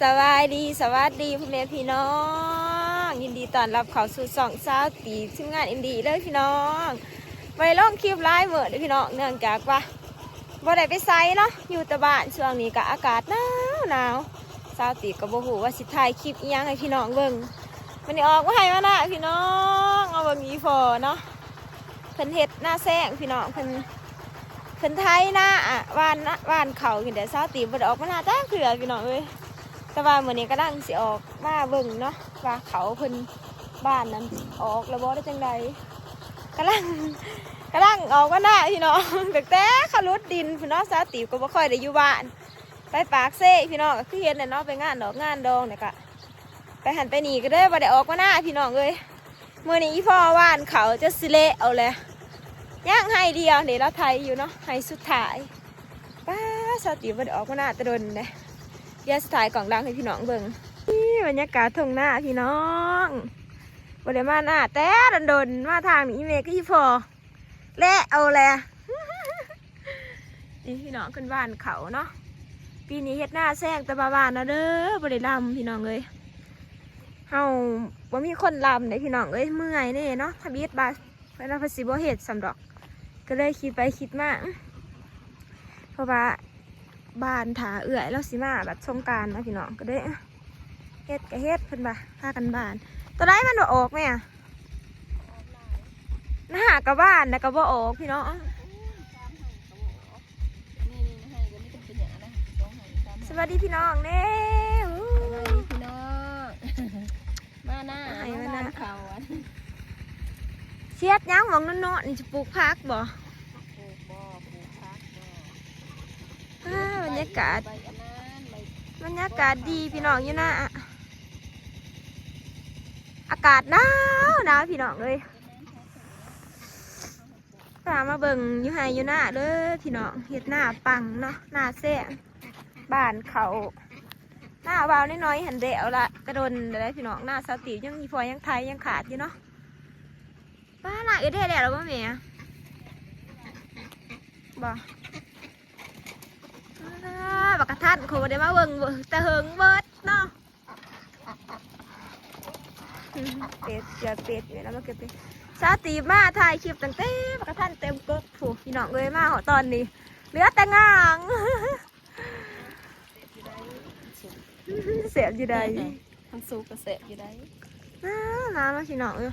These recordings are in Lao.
ສະບາຍດີ ສະຫວັດດີພໍ່ແມ່ພີ່ນ້ອງ ຍິນດີຕ້ອນຮັບເຂົ້າສູ່ຊ່ອງສາວຕີບ ທີມງານອິນດີເລີຍພີ່ນ້ອງ. ບໍ່ໄດ້ລົງຄລິບຫຼາຍມື້ເດີ້ພີ່ນ້ອງ ເນື່ອງຈາກວ່າບໍ່ໄດ້ໄປໃສເນາະ ຢູ່ແຕ່ບ້ານ. ຊ່ວງນີ້ກໍອາກາດໜາວໆ ສາວຕີບກໍບໍ່ຮູ້ວ່າຊິຖ່າຍຄລິບອີ່ຫຍັງໃຫ້ພີ່ນ້ອງເບິ່ງ. ມື້ນີ້ອອກມາໄຮ່ມານາພີ່ນ້ອງ ມາເບິ່ງອີ່ພໍ່ເນາະ ເພິ່ນເຮັດນາແຊງພີ່ນ້ອງ ເພິ່ນ ເພິ່ນໄຖນາ ຫວ່ານນາ ຫວ່ານເຂົ້ານີ້ແຫຼະ. ສາວຕີບບໍ່ໄດ້ອອກມານາຈັກເທື່ອພີ່ນ້ອງເອີຍ ແຕ່ວ່າມື້ນີ້ກຳລັງຊິອອກມາເບິ່ງເນາະ ວ່າເຂົ້າເພິ່ນບ້ານນັ້ນອອກແລ້ວບໍ່ ຫຼືຈັ່ງໃດ. ກຳລັງ ກຳລັງອອກມານາພີ່ນ້ອງ ຕັ້ງແຕ່ເຂົາຫຼຸດດິນພຸ້ນເນາະ. ສາວຕີບກໍບໍ່ຄ່ອຍໄດ້ຢູ່ບ້ານ ໄປປາກເຊພີ່ນ້ອງ ກໍຄືເຫັນແຫຼະເນາະ ໄປງານດອກງານດອງ ແລ້ວກໍໄປຫັ້ນໄປນີ້ ກໍເລີຍບໍ່ໄດ້ອອກມານາພີ່ນ້ອງເອີຍ. ມື້ນີ້ອີ່ພໍ່ຫວ່ານເຂົ້າຈະຊິແລ້ວແລ້ວ ຍັງໄຮ່ດຽວນີ້ລາວໄຖຢູ່ເນາະ ໄຮ່ສຸດທ້າຍ. ປ້າ ສາວຕີບບໍ່ໄດ້ອອກມານາແຕ່ດົນເດ້. ດຽວຊິຖ່າຍກ້ອງຫຼັງໃຫ້ພີ່ນ້ອງເບິ່ງ. ນີ້ບັນຍາກາດທົ່ງນາພີ່ນ້ອງ ບໍ່ໄດ້ມານາແຕ່ດົນໆ ມາທາງນີ້ອີ່ແມ່ກັບອີ່ພໍ່ ແລ້ວແຫຼະ. ນີ້ພີ່ນ້ອງ ຂຶ້ນຫວ່ານເຂົ້າເນາະ ປີນີ້ເຮັດນາແຊງ ແຕ່ວ່າຫວ່ານເອົາເດີ້ ບໍ່ໄດ້ລຳພີ່ນ້ອງເອີຍ. ເຮົາບໍ່ມີຄົນລຳເດ້ພີ່ນ້ອງເອີຍ ເມື່ອຍເດ້ເນາະ ທຳອິດວ່າ ເພິ່ນວ່າເພິ່ນຊິບໍ່ເຮັດຊ້ຳດອກ ກໍເລີຍຄິດໄປຄິດມາ ເພາະວ່າບ້ານຖ້າເອື້ອຍລາວຊິມາບັດສົງການນະພີ່ນ້ອງ ກໍເລີຍ ເຮັດກໍເຮັດ ເພິ່ນວ່າພາກັນຫວ່ານ. ຕົວໃດມັນບໍ່ອອກແມ່? ນາຫາກະຫວ່ານ ແລ້ວກໍບໍ່ອອກພີ່ນ້ອງ. ນີ້ໆ ໃຫ້ກໍມີແຕ່ເປັນຫຍັງນະ ສອງໄຮ່ສາມໄຮ່. ສະຫວັດດີພີ່ນ້ອງເດ້ ສະຫວັດດີພີ່ນ້ອງ ມານາ ມານາ ມານາເຂົ້າ ອັນ ເຮັດຫຍັງໝ່ອງໂນນໆ ນີ້ ຈະປູກຜັກບໍ່? ປູກບໍ່ ປູກຜັກບໍ່? ອ້າ ບັນຍາກາດ ໃບອັນນັ້ນ ໃບ ບັນຍາກາດດີພີ່ນ້ອງ ຢູ່ນາ ອາກາດໜາວໜາວພີ່ນ້ອງເອີຍ. ພາມາເບິ່ງຢູ່ໄຮ່ຢູ່ນາເດີພີ່ນ້ອງ ເຮັດນາປັງເນາະ ນາແຊງ ຫວ່ານເຂົ້າ ນາຫວ່ານນ້ອຍໆ ຫັ້ນແຫຼະ ເອົາລະ ກະດົນແລ້ວພີ່ນ້ອງ. ນາສາວຕີບຍັງມີພໍຍັງໄຖຍັງຂາດຢູ່ເນາະ. ປ້າ ນາເອເດແລ້ວບໍ່ແມ່? ບໍ່ ອ້າ ບັກກະທັນ ຂ້ອຍບໍ່ໄດ້ມາເບິ່ງ ເບິ່ງແຕ່ເຫິງເບິດເນາະ. ເປັດ ເຈອເປັດ ແມ່ນເອົາມາເກັບເປັດ. ສາວຕີບມາຖ່າຍຄລິບຕັ້ງແຕ່ບັກກະທັນເຕັມກົກພຸ້ນ ພີ່ນ້ອງເອີຍ ມາຮອດຕອນນີ້ເຫຼືອແຕ່ງາງ. ແຊບຢູ່ໃດ໋ ມັນສຸກກໍແຊບຢູ່ໃດ໋. ໜາວໆ ພີ່ນ້ອງເອີຍ.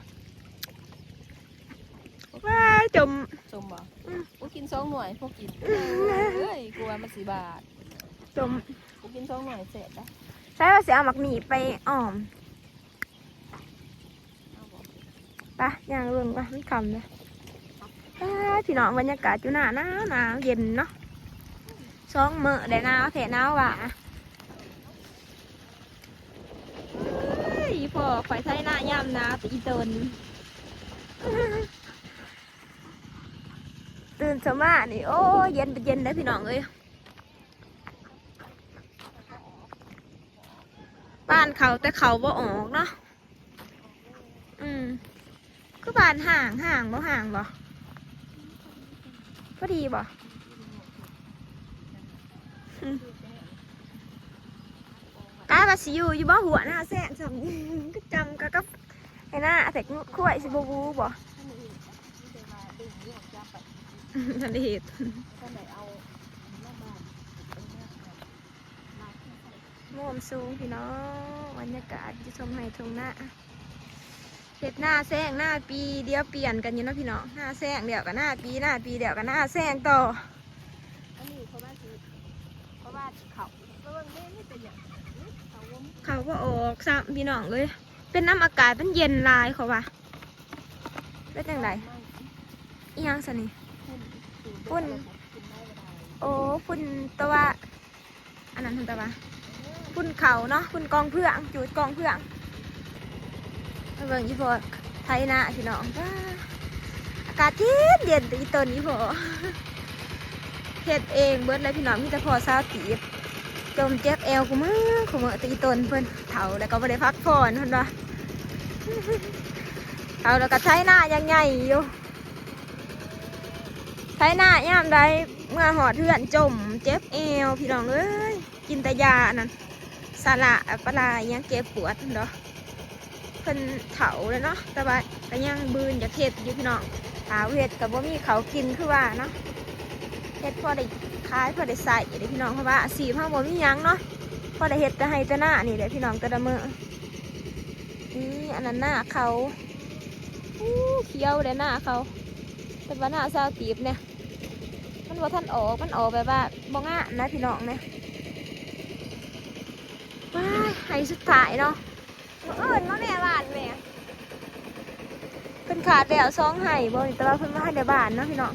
ວ້າຍ ຈົ່ມ ສົ້ມບໍ່? ອືມ ກູກິນສອງໜ່ວຍ ພໍກິນ ອືມ ເອີຍ ກູວ່າມັນຊິບາດ ຈົ່ມ ກູກິນສອງໜ່ວຍແຊບໄດ໋. ໃສ່ວ່າຊິເອົາໝາກໝີ່ໄປອ້ອມ ເອົາບໍ່? ໄປ ຍ່າງເບິ່ງວ່າມັນຄ່ຳແລ້ວ. ອ້າ ພີ່ນ້ອງ ບັນຍາກາດຢູ່ນາ ໜາວໜາວ ເຢັນເນາະ ສອງມື້ໄດ້ ໜາວແທ້ໜາວວ່າ. ເອີຍ ອີ່ພໍ່ຂ້ອຍໄຖນາຍາມໜາວ ແຕ່ອີ່ຕົນ ຕື່ນເຊົ້າມານີ້ ໂອ້ຍ ເຢັນ ເປັນເຢັນເດ້ພີ່ນ້ອງເອີຍ. ຫວ່ານເຂົ້າແຕ່ເຂົ້າບໍ່ອອກເນາະ. ອືມ ຄືຫວ່ານຫ່າງ ຫ່າງບໍ່ ຫ່າງບໍ່ ພໍດີບໍ່? ອືມ ກະວ່າຊິຢູ່ ຢູ່ບໍ່ຫົວໜ້າແຊງຊ່ຳນີ້ ຄືຈຳກັບ ໃຫ້ໜ້າແທກງວດຄວາຍ ຊິບໍ່ຮູ້ບໍ່? ທັນໄດ້ເຮັດ ທັນໄດ້ເຮັດ ໂມມສູງພີ່ນ້ອງ ບັນຍາກາດຢູ່ທົ່ງໄຮ່ທົ່ງນາ ເຮັດນາແຊງນາປີ ດຽວປ່ຽນກັນຢູ່ເນາະພີ່ນ້ອງ ນາແຊງແລ້ວກໍນາປີ ນາປີແລ້ວກໍນາແຊງຕໍ່. ອັນນີ້ເຂົາວ່າຊິ ເຂົາວ່າຊິເຂົ້າ ເບິ່ງເດ້ ມີແຕ່ຫຍັງ ເຂົ້າບໍ່ອອກຊ້ຳພີ່ນ້ອງເອີຍ. ເປັນນຳອາກາດມັນເຢັນຫຼາຍ ເຂົາວ່າ ເປັນຈັ່ງໃດ ອີ່ຫຍັງຊັ້ນນີ້ ຝຸ່ນ ຝຸ່ນ ໂອ້ ຝຸ່ນ ແຕ່ວ່າ ອັນນັ້ນຫັ້ນ ແຕ່ວ່າຝຸ່ນເຂົ້າເນາະ ຝຸ່ນກອງເຟືອງ ຈູດກອງເຟືອງ. ມາເບິ່ງອີ່ພໍ່ໄຖນາພີ່ນ້ອງ ວ້າ ອາກາດເຢັນໆ ແຕ່ອີ່ຕົນ ອີ່ພໍ່ເຮັດເອງເບິດເລີຍພີ່ນ້ອງ ມີແຕ່ພໍ່ສາວຕີບ ຈົ່ມເຈັບແອວຄູ່ມື້ ຄູ່ມື້ ແຕ່ອີ່ຕົນເພິ່ນເຖົ້າແລ້ວກໍບໍ່ໄດ້ພັກຜ່ອນ ເພິ່ນວ່າ ເຖົ້າແລ້ວກໍໄຖນາຢ່າງໃຫຍ່ຢູ່ ໄຖນາຍາມໃດເມືອຮອດເຮືອນຈົ່ມເຈັບແອວ ພີ່ນ້ອງເອີຍ ກິນແຕ່ຢາອັນນັ້ນ ຕະຫຼາ ປາຫຼາຫຍັງແກ້ປວດເນາະ ເພິ່ນເຖົ້າແລ້ວເນາະ ແຕ່ວ່າກໍຍັງບືນຢາກເຮັດຢູ່ພີ່ນ້ອງ ຖ້າເຮັດກໍບໍ່ມີເຂົ້າກິນຄືວ່າເນາະ ເຮັດພໍໄດ້ຂາຍພໍໄດ້ໃຊ້ເດ້ພີ່ນ້ອງ ເພາະວ່າອາຊີບເຮົາບໍ່ມີຫຍັງເນາະ ພໍໄດ້ເຮັດແຕ່ໄຮ່ແຕ່ນານີ້ແຫຼະພີ່ນ້ອງ ແຕ່ລະມື້. ນີ້ອັນນັ້ນນາເຂົາ ອູ້ ຂຽວເດ້ນາເຂົາ ແຕ່ວ່ານາຊາວຕີບນີ້ ມັນບໍ່ທັນອອກ ມັນອອກແບບວ່າບໍ່ງາມນະພີ່ນ້ອງນະ ວ້າຍ ໄຮ່ສຸດທ້າຍເນາະ ມື້ອື່ນມາແມ່ຫວ່ານແມ່ ເພິ່ນຂາດແລ້ວສອງໄຮ່ບໍ່ນີ້ ແຕ່ວ່າເພິ່ນບໍ່ທັນໄດ້ຫວ່ານເນາະພີ່ນ້ອງ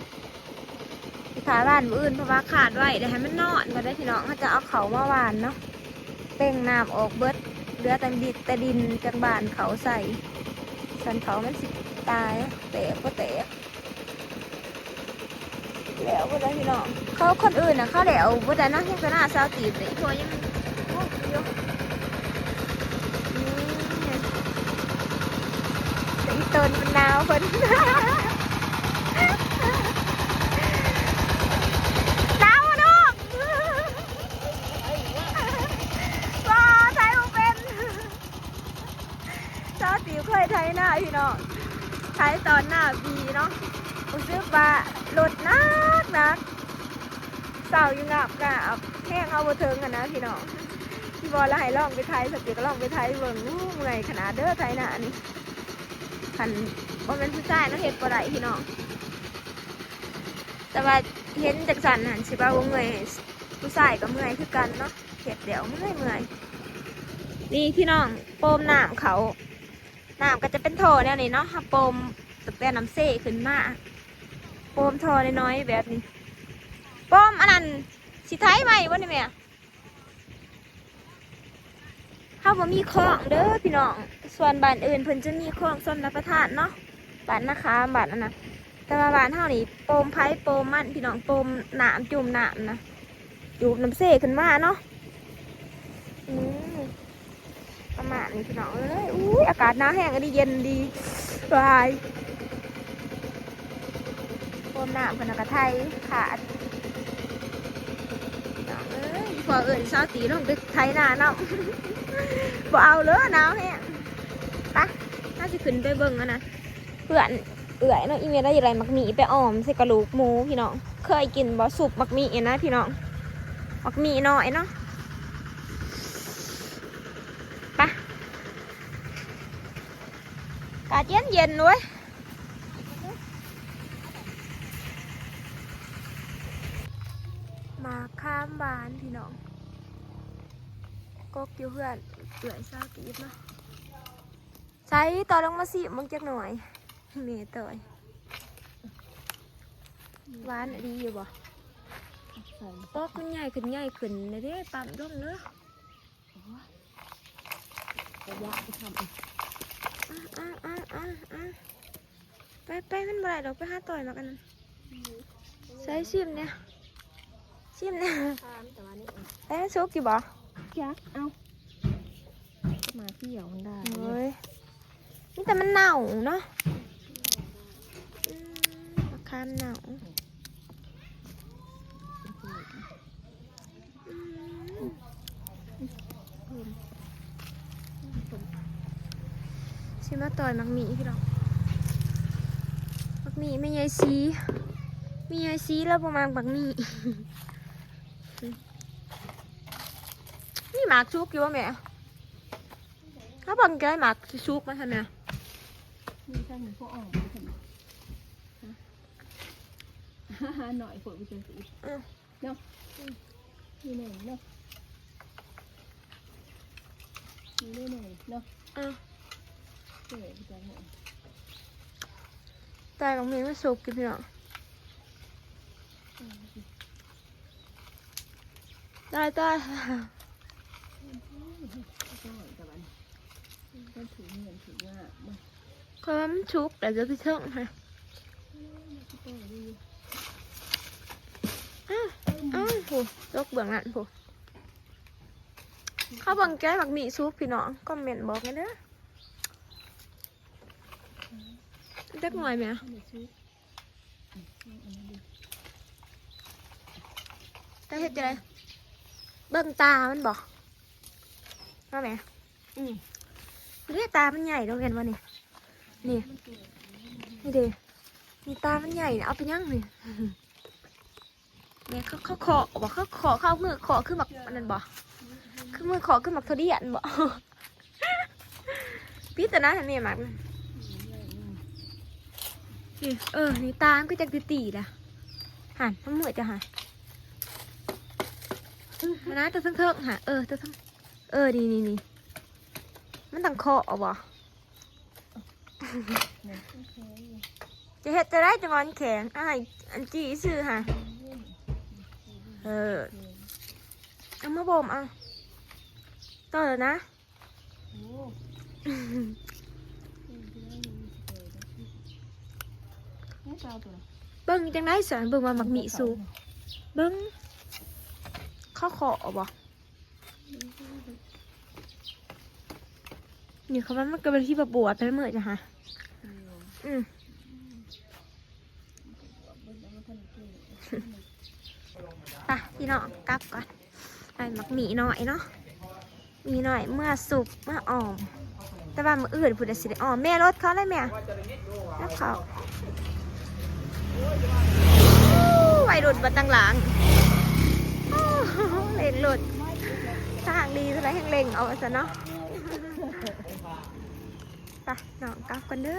ຊິຖ້າຫວ່ານມື້ອື່ນ ເພາະວ່າຂາດໄວ້ ດຽວໃຫ້ມັນນອນກ່ອນເດີພີ່ນ້ອງ ເຮົາຈະເອົາເຂົ້າມາຫວ່ານເນາະ ເປັ່ງນ້ຳອອກເບິດ ເຫຼືອແຕ່ດິນ ແຕ່ດິນຈັ່ງຫວ່ານເຂົ້າໃສ່ ຊັ້ນເຂົ້າມັນຊິຕາຍ ແຕກບໍ່ແຕກ. ແລ້ວບໍ່ໄດ້ພີ່ນ້ອງ ເຂົາຄົນອື່ນນະ ເຂົາແລ້ວບໍ່ໄດ້ເນາະ ຍັງແຕ່ນາຊາວຕີບເດ້ ອີ່ພໍ່ຍັງງົງຢູ່ ນີ້ ແຕ່ອີ່ຕົນມັນໜາວເພິ່ນ ໜາວບໍ່ລູກ ບໍ່ ໄຖບໍ່ເປັນ. ຊາວຕີບເຄີຍໄຖນາພີ່ນ້ອງ ໄຖຕອນໜ້າປີເນາະ ຮູ້ສຶກວ່າລົດໜັກໆ ເຊົາຢູ່ງາບໆ ແຮງເຮົາບໍ່ເຖິງຫັ້ນນະພີ່ນ້ອງ ທີ່ບໍ່ລະໃຫ້ລອງໄປໄຖ ສະຕິກກໍລອງໄປໄຖເບິ່ງ ອູ້ ເມື່ອຍຂະໜາດເດີໄຖນານີ້ ຄັນບໍ່ແມ່ນຜູ້ຊາຍນະເຮັດບໍ່ໄດ້ພີ່ນ້ອງ ແຕ່ວ່າເຫັນຈັ່ງຊັ້ນຫັ້ນ ຊິວ່າບໍ່ເມື່ອຍ ຜູ້ຊາຍກໍເມື່ອຍຄືກັນເນາະ ເຮັດແລ້ວເມື່ອຍໆ ນີ້ພີ່ນ້ອງ ໂປມນ້ຳເຂົ້າ ນ້ຳກໍຈະເປັນທໍ່ແນວນີ້ເນາະ ເຮົາໂປມຕັ້ງແຕ່ນ້ຳເຊຂຶ້ນມາ ໂປມທໍ່ນ້ອຍໆແບບນີ້ ໂປມອັນນັ້ນ ຊິໄຖໄວ້ບໍ່ນີ້ແມ່? ເຮົາບໍ່ມີຄອງເດີພີ່ນ້ອງ ສ່ວນບ້ານອື່ນເພິ່ນຈະມີຄອງຊົນລະປະທານເນາະ ບ້ານນາຂາມ ບ້ານອັນນັ້ນ ແຕ່ວ່າບ້ານເຮົານີ້ໂປມໃຜໂປມມັນພີ່ນ້ອງ ໂປມນ້ຳ ຈູ້ມນ້ຳນະ ຈູ້ມນ້ຳເຊຂຶ້ນມາເນາະ ອືມ ປະມານນີ້ພີ່ນ້ອງເອີຍ ອຸ້ຍ ອາກາດໜາວແຮງອີ່ຫຼີ ເຢັນດີ ວ້າຍ ໂປມນ້ຳເພິ່ນນະກະໄຖຂາດ ພີ່ນ້ອງເອີຍ ພໍເອີ້ນຊາວຕີລົງໄປໄຖນານຳ ບໍ່ເອົາເລີຍ ໜາວແຮງ ໄປ ເຮົາຊິຂຶ້ນໄປເບິ່ງອັນນັ້ນ ເພື່ອນເອື້ອຍເນາະ ອີ່ແມ່ລາວຢາກໄດ້ໝາກໝີ່ໄປອອມໃສ່ກະດູກໝູພີ່ນ້ອງ ເຄີຍກິນບໍ່ ຊຸບໝາກໝີ່ນະພີ່ນ້ອງ ໝາກໝີ່ນ້ອຍເນາະ ໄປ ອາກາດເຢັນໆເວີຍ ໝາກຂາມຫວານພີ່ນ້ອງ ກົກຢູ່ເຮືອນເອື້ອຍຊາວຕີບເນາະ. ໃສ່ຕໍ່ລົງມາຊິເບິ່ງຈັກໜ່ວຍ ແມ່ຕ່ອຍ ຫວານອີ່ຫຼີຢູ່ບໍ່? ປອກມັນໃຫຍ່ຂຶ້ນໃຫຍ່ຂຶ້ນແລ້ວເດ້ ປ້ຳລົງເດີ ໂອ້ຍ ກະຢາກໄປທຳອີກ ອ່າໆໆໆ ໄປໆ ມັນບໍ່ໄດ້ດອກ ໄປຫາຕ່ອຍໝາກອັນນັ້ນ ໃສ່ຊິມແດ່ ຊິມແດ່ ແຕ່ມັນສຸກຢູ່ບໍ່? ຈັກ ເອົາ ໝາກຂຽວມັນໄດ້ ໂອ້ຍ ມີແຕ່ມັນເນົ່າເນາະ ອືມ ໝາກຂາມເນົ່າ ອືມ ຊິມາຕ່ອຍໝາກໝີ່ພີ່ນ້ອງ ໝາກໝີ່ແມ່ໃຫຍ່ສີ ແມ່ໃຫຍ່ສີລາວບໍ່ມັກໝາກໝີ່ ມີໝາກສຸກຢູ່ບໍ່ແມ່? ເຮົາເບິ່ງແກະໝາກຊິສຸກມາຊັ້ນນະ ມີຊັ້ນ ມີພວກອ່ອນຢູ່ຊັ້ນ ຮະ ໜ້ອຍໂພດວ່າຈັ່ງຊີ້ ເອີ ເນາະ ອືມ ມີແນ່ເນາະ ມີແນ່ເນາະ ເອີ ເອີ ແຕ່ບາງເມນມັນສຸກຢູ່ພີ່ນ້ອງ ອືມ ຕາຍ ຕາຍ ຂ້ອຍວ່າມັນສຸກແລ້ວ ຈະໄປເທິງຫັ້ນ ອ້າວ ອ້າວ ພຸ້ນ ຕົກເບື້ອງນັ້ນພຸ້ນ ເຮົາເບິ່ງແກະໝາກໝີ່ສຸກ ພີ່ນ້ອງ ຄອມເມັນບອກແດ່ເດີ ຈັກໜ່ວຍແມ່? ແຕ່ເຮັດຈັ່ງໃດ? ເບິ່ງຕາມັນບໍ? ວ່າແມ່ ອືມ ເດ້ ຕາມັນໃຫຍ່ດອກ ແມ່ນບໍ່ນີ້? ນີ້ ນີ້ເດ້ ນີ້ຕາມັນໃຫຍ່ນະ ເອົາໄປຫຍັງນີ້? ແມ່ ເຂົາ ເຂົາເຄາະບໍ່? ເຂົາເຄາະ ເຂົາເອົາມືເຄາະຄືໝາກອັນນັ້ນບໍ່? ຄືມືເຄາະຄືໝາກທຸລຽນບໍ່? ປິດຕານະ ໃຫ້ແມ່ໝາກນະ ນີ້ ເອີ ນີ້ຕາມັນຄືຈັກຕິຕີລະ ຫັ້ນ ທາງມືເຈົ້າຫັ້ນ ຫັ້ນນະ ຕົວເທິງໆຫັ້ນ ເອີ ຕົວເທິງ ເອີ ນີ້ໆໆ ມັນຕ້ອງເຄາະເອົາບໍ່? ຈະເຮັດຈັ່ງໃດຈັ່ງວ່າມັນແຂງ? ອ້າຍ ອັນຈີ້ຊື່ຫາ ເອີ ເອົາມາບົ່ມເອົາ ຕໍ່ແລ້ວນະ ເບິ່ງຈັ່ງໃດຊັ້ນ ເບິ່ງວ່າໝາກມີ້ສຸກ ເບິ່ງ ເຂົາເຄາະເອົາບໍ່? ນີ້ເຂົາວ່າມັນກໍເປັນທີ່ປວດໄປເໝິດນະຫະ ອືມ ອືມ ໄປພີ່ນ້ອງ ກັບກ່ອນ ໄປໝາກໝີ້ນ້ອຍເນາະ ໝີ້ນ້ອຍເມືອສຸບເມືອອອມ ແຕ່ວ່າມື້ອື່ນພຸ້ນລະຊິໄດ້ອອມ ແມ່ລົດເຂົາໄດ໋ແມ່ ກັບເຂົາ ໄວລຸ້ນບັດຕັງຫຼັງ ໂອ້ ເລັ່ງລົດ ທາງດີເທົ່າໃດແຮ່ງເລັ່ງເອົາວ່າຊັ້ນເນາະ ໄປນ້ອງກັບກ່ອນເດີ.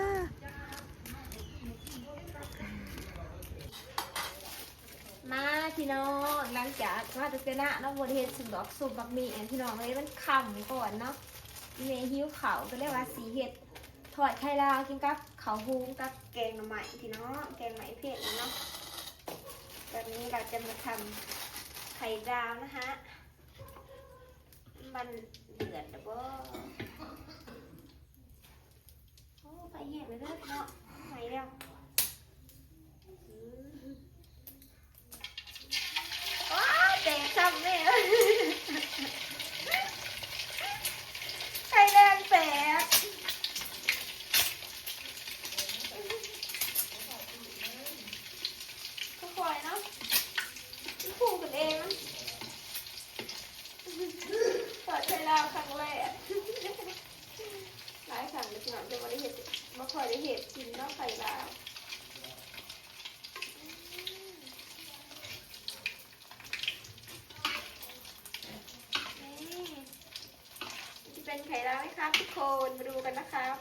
ມາພີ່ນ້ອງ ຫຼັງຈາກມາແຕ່ເຊນະເນາະ ບໍ່ໄດ້ເຮັດຊຸມດອກຊຸມໝາກມີ້ ພີ່ນ້ອງເອີຍ ມັນຄ່ຳກ່ອນເນາະ ແມ່ຫິວເຂົ້າ ກໍເລີຍວ່າຊິເຮັດທອດໄຂ່ລາວ ກິນກັບເຂົ້າຫຸງ ກັບແກງໜໍ່ໄມ້ພີ່ນ້ອງ ແກງໜໍ່ໄມ້ເຜັດເນາະ ວັນນີ້ເຮົາຈະມາທຳໄຂ່ລາວນະຮະ ມັນເດືອດແລ້ວບໍ່? ໂອ້ ໄຟແຮງເລີຍເນາະ ໄຟແລ້ວ ອືມ ວ້າ ແຕກຊ້ຳແມ່ ໄຟແຮງແຕກ ຄ່ອຍໆເນາະ ມັນພຸ່ງຂຶ້ນເອງ ເປີດໃສ່ລາວຄັ້ງແລກ ຫຼາຍຄັ້ງແລ້ວພີ່ນ້ອງ ແຕ່ບໍ່ໄດ້ເຮັດ ບໍ່ຄ່ອຍໄດ້ເຮັດກິນເນາະ ໄຂ່ລາວ ນີ້ จะเป็นไข่ดาวไหมครับทุกคน มาดูกันนะครับ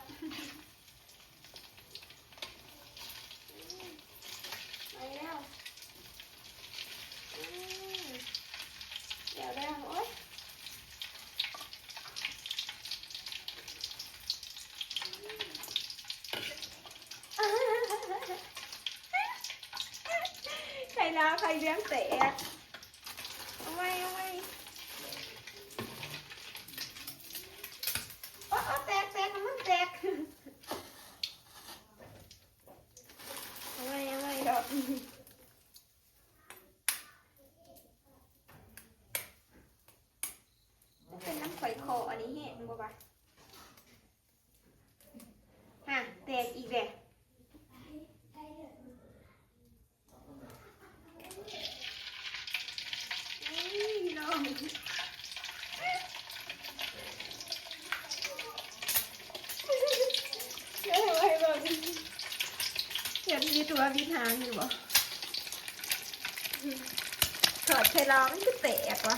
ไปแล้ว อืม เดี๋ยวแล้ว โอ๊ย ไข่ดาวไข่เลี้ยงแตก เอาไว้ เอาไว้ โอ๊ย โอ๊ย แตก แตก มันแตก เอาไว้ เอาไว้ดอก มันเป็นน้ำข่อยคออันนี้แห้งบ่วะ ฮะ แตกอีกแล้ว นี่พี่น้อง เดี๋ยวให้เบิ่ง เห็นมีตัวมีทางอยู่บ่ ทอดไข่ลาวมันคือแตกวะ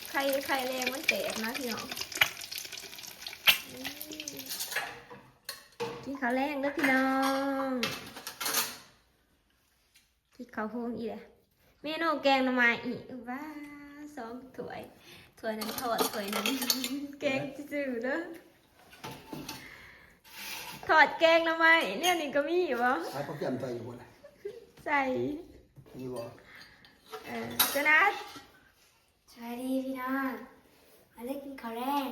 ไข่ ไข่แรงมันแตกนะพี่น้อง อืม กินข้าวแลงเด้อพี่น้อง กินข้าวโฮงอีกแล้ว เมนูแกงหน่อไม้อีก ว้า สองถ้วย ถ้วยนั้นทอด ถ้วยนั้นแกงซื่อๆเด้อ ทอดแกงหน่อไม้ แนวนี้ก็มีอยู่บ่ ใส่ผักแกมใส่อยู่บ่ล่ะ ใส่ มีบ่ เออ เจ้านัด สวัสดีพี่น้อง มาเด้อกินข้าวแลง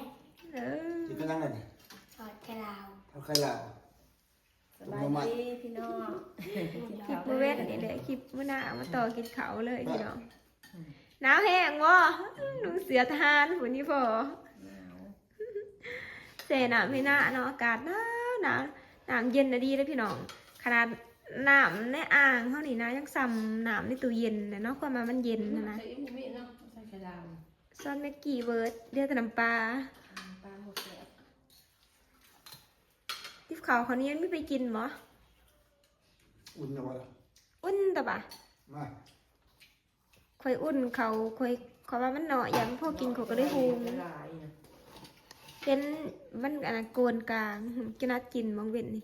เออ กินกับหยังล่ะนี่ ทอดไข่ลาว ทอดไข่ลาว สบายดีพี่น้อง คลิปมื้อเว็นนี่แหละ คลิปมื้อหน้ามาต่อกินข้าวเลยพี่น้อง หนาวแฮงบ่ นุ่งเสื้อทหารพุ้นนี่พอ หนาว แช่น้ำให้น้าเนาะ อากาศหนาวหนาว น้ำเย็นน่ะดีเด้อพี่น้อง ขนาดน้ำในอ่างเฮานี่นะ ยังส่ำน้ำในตู้เย็นน่ะเนาะ ความว่ามันเย็นหั้นนะ ใส่อีกบ่มีเนาะ ใส่ไข่ดาว ຊອດແມັກກີເບີດ ເຫຼືອແຕ່ນ້ຳປາ. ນ້ຳປາບໍ່ແຊບ. ຕິບເຂົ້າ ເຂົ້າໜຽວມີໄປກິນບໍ່? ອຸ່ນແລ້ວບໍ່ລະ? ອຸ່ນຕະບະ. ມາ. ຂ້ອຍອຸ່ນເຂົ້າ ຂ້ອຍ ຂ້ອຍວ່າມັນໜ້ອຍ ຢ້ານບໍ່ພໍກິນ ຂ້ອຍກໍເລີຍຫຸ່ງ. ເຫັນມັນອັນນັ້ນ ໂກນກາງ ຈະນັດກິນບາງເວັນນີ້.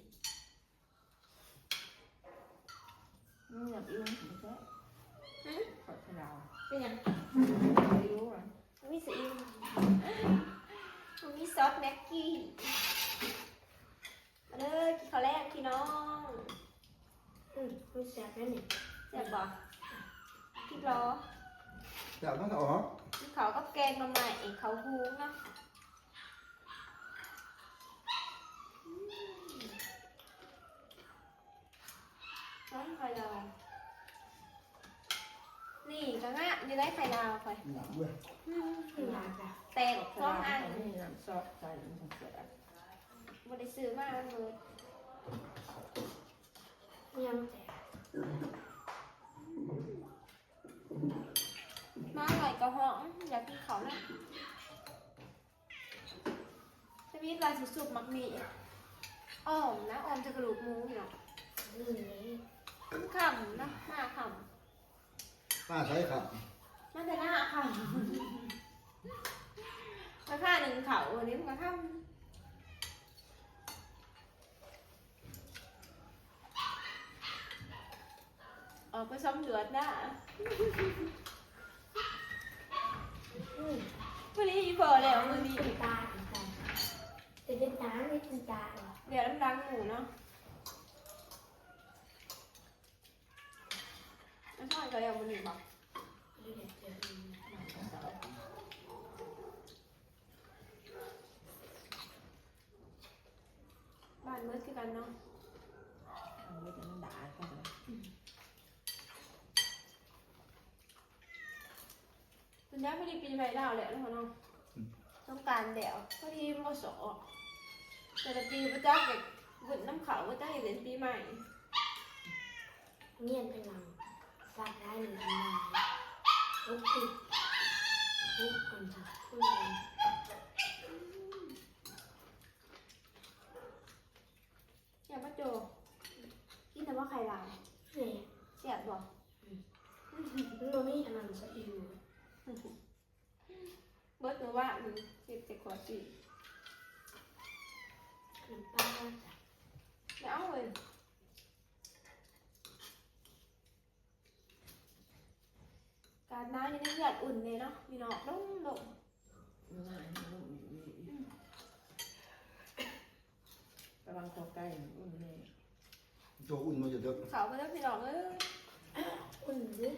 ອືມ ຢາກອີ່ຫຍັງ ບໍ່ແຊບ. ຫື? ເຂົ້າດາວ. ເປັນຫຍັງ? ບໍ່ມີຊີອິ້ວ ບໍ່ມີຊີອິ້ວ ບໍ່ມີຊອດແມັກກີ. ມາເດີ ກິນເຂົ້າແລງພີ່ນ້ອງ. ອືມ ມັນແຊບເດ້ນີ້. ແຊບບໍ່? ຄິດລໍ. ແຊບເນາະ. ກິນເຂົ້າກັບແກງໜໍ່ໄມ້ ເຂົ້າຫຸ່ງເນາະ. ອືມ ນ້ຳໄຂ່ລາວ ນີ້ກໍງາມຢູ່ໄດ໋ ໄຂ່ລາວຂ້ອຍ. ງາມເວີຍ. ອືມ ງາມຈ້ະ. ແຕກສອງອັນ. ນີ້ນ້ຳຊອດໃສ່ ມັນຈັ່ງແຊບ. ບໍ່ໄດ້ຊື້ມາ ມັນເບີດ. ຍັງແຕກ. ມາໄວກໍຮ້ອງ ຢາກກິນເຂົ້ານຳ. ທຳອິດວ່າຊິຊຸບໝາກມີ້ ອ່ອມນະ ອ່ອມໃສ່ກະດູກໝູພີ່ນ້ອງ. ອືມ ມັນຄ່ຳນະ ມາຄ່ຳ. ມາໃສຄ່ຳ? ມາແຕ່ນາຄ່ຳ. ໄປພາໜຶ້ງເຂົ້າ ນີ້ມັນກໍຄ່ຳ. ອອກໄປສຳຫຼວດນາ. ອືມ ພໍດີອີ່ພໍແລ້ວມື້ນີ້. ເປັນຕາ ເປັນຕາ ເປັນຕາ ເປັນຕາ. ແລ້ວນຳຫຼັງໝູ່ເນາະ. ອັນທອດກໍແລ້ວມື້ນີ້ບໍ? ບ້ານເໝິດຄືກັນເນາະ. ເໝິດມັນດ່າກັນ. ອືມ ເປັນໄດ ພໍດີປີໃໝ່ລາວແລ້ວເນາະ. ອືມ ສົງການແລ້ວ ພໍດີບໍ່ສອກ. ແຕ່ລະປີບໍ່ຈັກ ຢາກບຸນນຳເຂົາ ບໍ່ຈັກຢາກຫຼິ້ນປີໃໝ່. ງຽນໄປນຳ ສາກໄດ້ໜຶ່ງອັນນາ ຫົກສິບ ຫົກອັນ ຫົກອັນ. ອືມ ແຊບບໍ່ໂຈ? ກິນແຕ່ວ່າໄຂ່ລາວ. ແມ່ນ. ແຊບບໍ່? ອືມ ມັນບໍ່ມີອັນນັ້ນຊະອີກ. ເບິດມື້ວານນີ້ ເກັບແຕ່ຂວດນີ້ ນ້ຳປາ. ແລ້ວເອີຍ ອາກາດໜາວຢູ່ໃນເຮືອນອຸ່ນແດ່ເນາະ ຢູ່ນອກດົງໆ. ໜາວຢູ່ ອືມ ລະວັງຕົວໄກ່ ມັນອຸ່ນແນ່. ໂຕອຸ່ນບໍ່ຈະເດີ ເຂົ້າມາເດີພີ່ນ້ອງເອີຍ. ອຸ່ນຢູ່.